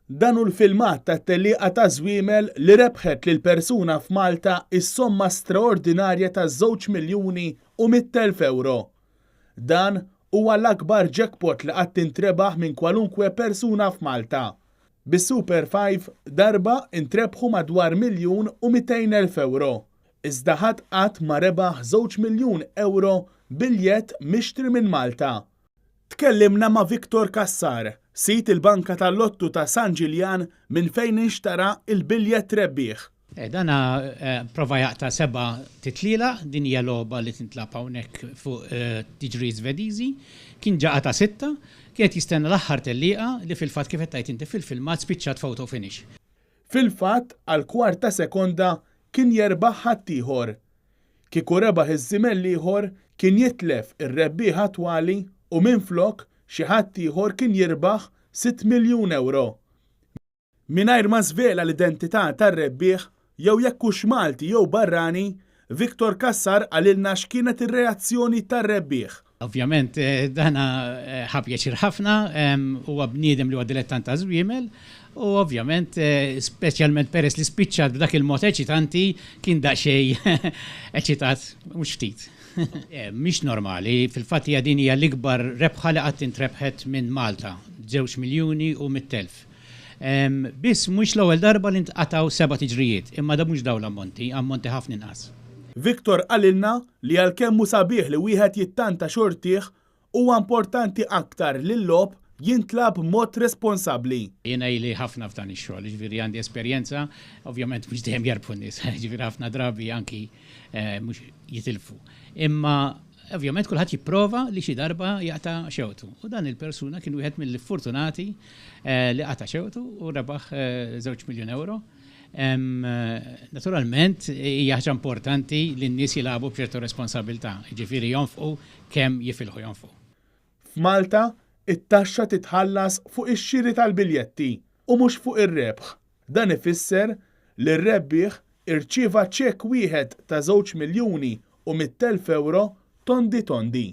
Dan hu l-filmat tat-tellieqa ta' żwiemel li rebħet lil persuna f'Malta s-somma straordinarja ta' żewġ miljuni u 100,000 ewro. Dan huwa l-akbar jackpot li qatt intrebaħ minn kwalunkwe persuna f'Malta. Bis-Super Five darba intrebħu madwar 1,200,000 ewro. Iżda ħadd qatt ma rebaħ żewġ miljun ewro biljett mixtri minn Malta. Tkellimna ma' Victor Cassar, sid il-Banka tal-Lottu ta' San Ġiljan minn fejn inxtara l-biljett rebbieħ. Dan prova jaqta' seba' titlielaq, din hija logħba li tintlagħab hawnhekk fuq tiġrijiet Svediżi. Kien ġa qata' sitta, kien qed jistenna l-aħħar tellieqa li fil-fatt kif qed tgħid inti fil-filmat spiċċat photo finish. Fil-fatt għal kwart ta' sekonda kien jerbaħ ħaddieħor. Kieku rebaħ iż-żiemel l-ieħor kien jitlef ir-rebbieħ attwali u minflok xi ħadd ieħor kien jirbaħ 6 miljun ewro. Mingħajr ma żvela l-identità tar-rebbieħ jew jekk hux Malti jew barrani, Victor Cassar qalilna x'kienet ir-reazzjoni tar-rebbieħ. Ovvjament dana ħa pjaċir ħafna, huwa bniedem li huwa dilettant ta' żwiemel u ovvjament speċjalment peress li spiċċat b'dak il-mod eċitanti kien daqsxejn eċitat mhux ftit. Mhix normali, fil-fatt hija din hija l-ikbar rebħa li qatt intrebħet minn Malta, 2,100,000. Biss mhux l-ewwel darba li ntqatgħu seba' tiġrijiet, imma da mhux dawn l-ammonti, ammonti ħafna inqas. Victor qalilna li għalkemm hu sabiħ li wieħed jittanta xortih, huwa importanti aktar li l-logħob jintlagħab b'mod responsabbli. Jiena ili ħafna f'dan ix-xogħol, jiġifieri għandi esperjenza, ovvjament mhux dejjem jarbħu n-nies, jiġifieri ħafna drabi anki mhux jitilfu. Imma ovvjament kulħadd jipprova li xi darba jaqta' xewtu. U dan il-persuna kien wieħed mill-fortunati li qata' xewtu u rebaħ 2 miljun euro. Naturalment, hija ħaġa importanti li n-nies jilagħbu b'ċertu responsabilità, jiġifieri jonfqu kemm jifilħu jonfqu. F'Malta, it-taxxa titħallas fuq ix-xiri tal-biljetti u mhux fuq ir-rebħ. Dan ifisser li r-rebbieħ irċieva ċekk wieħed ta' 2,100,000 euro tondi tondi.